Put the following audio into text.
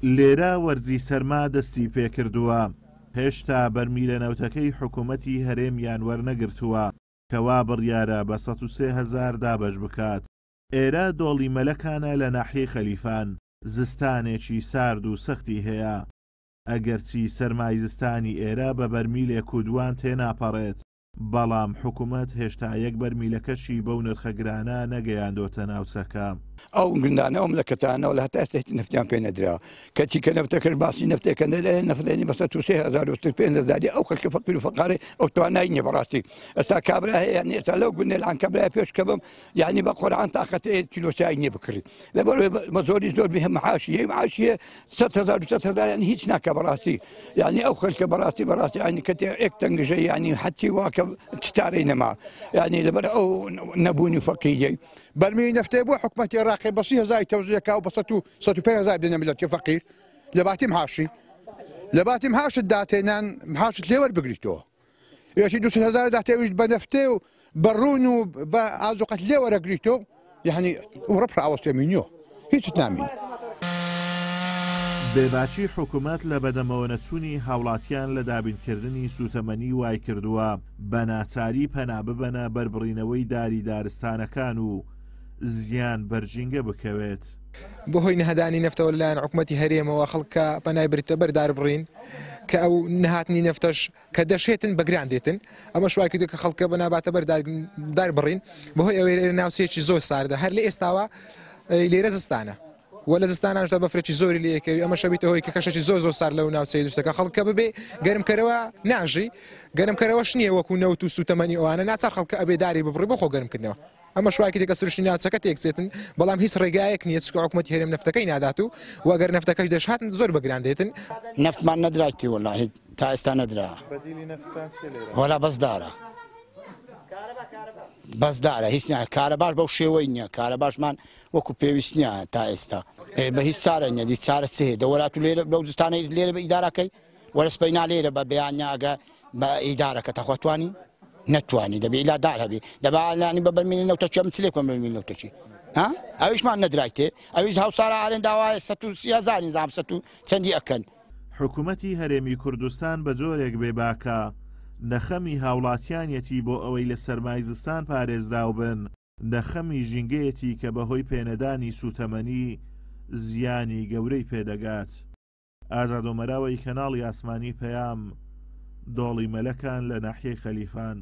لێرە وەرزی سەرما دەستی پێکردووە، هێشتا بەرمیلە نەوتەکەی حکومەتی هەرێمیان وەرنەگرتووە کە وا بڕیارە بە 103 هەزار دابەش بکات. ئێرە دۆڵی مەلەکانە لە ناحیەی خەلیفان، زستانێکی سارد و سەختی هەیە. ئەگەرچی سەرمای زستانی ئێرە بە بەرمیلێک و دوان تێناپەڕێت، بەڵام حکومەت هێشتا یەک بەرمیلەکەشی بەو نرخە گرانە نەگەیاندۆتە ناوچەکە. ئەو گوندانە ئەو ملەکەتانەوە لە هەتا ئێستا هیچ نەفتیان پێ نەدرا کەچی کە نەفتەکەش باسی نەفتێکە نەدەێن نەفتێنی بە 103 هەزار و 35 هەزاری ئەو خەلکە فەقیر و فەقارەی ئەو توانای نییە بەڕاستی ئێستا کابرا هەیە یعنی ئێستا لەو گوندێ لان کابرای پێش کە بم یعنی بە قورعان تاقەت هەیە کیلۆ چای نییە بکڕی لەبەر بە زۆری زۆر بێ معاشی هەیە معاشی هەیە 100 هەزار و 200 هەزار یعنی هیچ ناکە بەڕاستی یعنی ئەو خەلکە بەڕاستی بەڕاستی یعنی کە ئێک تەنگژە یعنی حەتی واکە چتارەی نەما یعنی لەبەر ئەو نەبوونی فەقیریەی. بەرمیلی نەفتێ بۆ حکومەتی عێراقی بە 30 هەزاری تەوزیع کا و بە 105 هەزار بدەنە میللەتی فەقیر لە باتی معاشی لە باتی معاشت داتێ نان معاشت لێ وەربگریتەوە یەکی 200 هەزار داتێ ئەویش بە نەفتێ و بە ڕوون و بە ئازوقەت لێ وەرەگریتەوە یعنی وڕە پڕاوەستێ مینیۆ هیچت نامینی. بێباکی حکومەت لە بەدەمەوەنەچوونی هاوڵاتیان لە دابینکردنی سووتەمەنی وایکردووە بە ناچاری پەنا ببەنە بەر بڕینەوەی داری دارستانەکان و زیان بەر ژینگە بکەوێت. بەهۆی نەهدانی نەفتەوە لەلایەن حکومەتی هەرێمەوە خەڵکە پەنای بردتە بەر داربڕین کە ئەو نەهاتنی نەفتەش کە دەشێتن بە گران دێتن ئەمەش وای کردووە کە خەڵکە بەناباتە بەر دار بڕین بەهۆی ئەوەی لێرە ناوچەیەکی زۆر ساردە هەر لە ئێستاوە لێرە زستانە و لە زستانانشدا بەفرێکی زۆری لێکەوی ئەمە شەبیتە هۆی کە کەشێکی زۆر زۆر سارد لەو ناوچەی دروستەکە خەڵکە ببێ گەرمکەرەوە ناژی گەرمکەرەوەش نییە وەکو نەوت و سوتەمەنی ئەوانە ناچار خەڵکە ئەبێ داری ببڕی بۆ خۆ گەرمکردنەوە ئەمەش وای کردووە کە سروشتی ناوچەکە تێکچێتن، بەڵام هیچ ڕێگایەک نییە چونکە حکومەتی هەرێم نەفتەکەی نادات و و ئەگەر نەفتەکەش دەشهاتن زۆر بە گران دێتن. نەفتمان نەدرایتی وەڵاهی تا ئێستا نەدرا. بەدیلی نەفتتان چیە لێرە؟ وەلا بەس دارە بەس دارە هیچ نیە کارەباش بەو شێوەی نییە کارەباشمان وەکو پێویست نییە تا ئێستا بە هیچ چارە نیە دی چارە چ هەیە دەوەرات و لێرە لەو زستانەی لێرە بە ئیدارەکەی وەرە سپەینا لێرە بە بەیانیا ئەگە بە ئیدارەکە تەخوا توانی نەتوانی دەبێ ئیلا دار هەبێ دەبا لانی بە بەرمیلی نەوتەچی ئەم چلێ کۆم بەرمیلی نەوتەچی ها ئەویشمان نەدرایتێ ئەویش هاوسارە ئارێن داوایە 130 هەزاری نزام سەد و چەندی ئەکەن. حکومەتی هەرێمی کوردستان بە جۆرێک بێ باکە، نە خەمی هاوڵاتیانیەتی بۆ ئەوەی لە سەرمای زستان پارێزراو بن، نە خەمی ژینگەیەتی کە بەهۆی پێنەدانی سوتەمەنی زیانی گەورەی پێدەگات. ئازاد ئۆمەراوەی کەناڵی ئاسمانی پەیام، دۆڵی مەلەکان لە ناحیەی خەلیفان.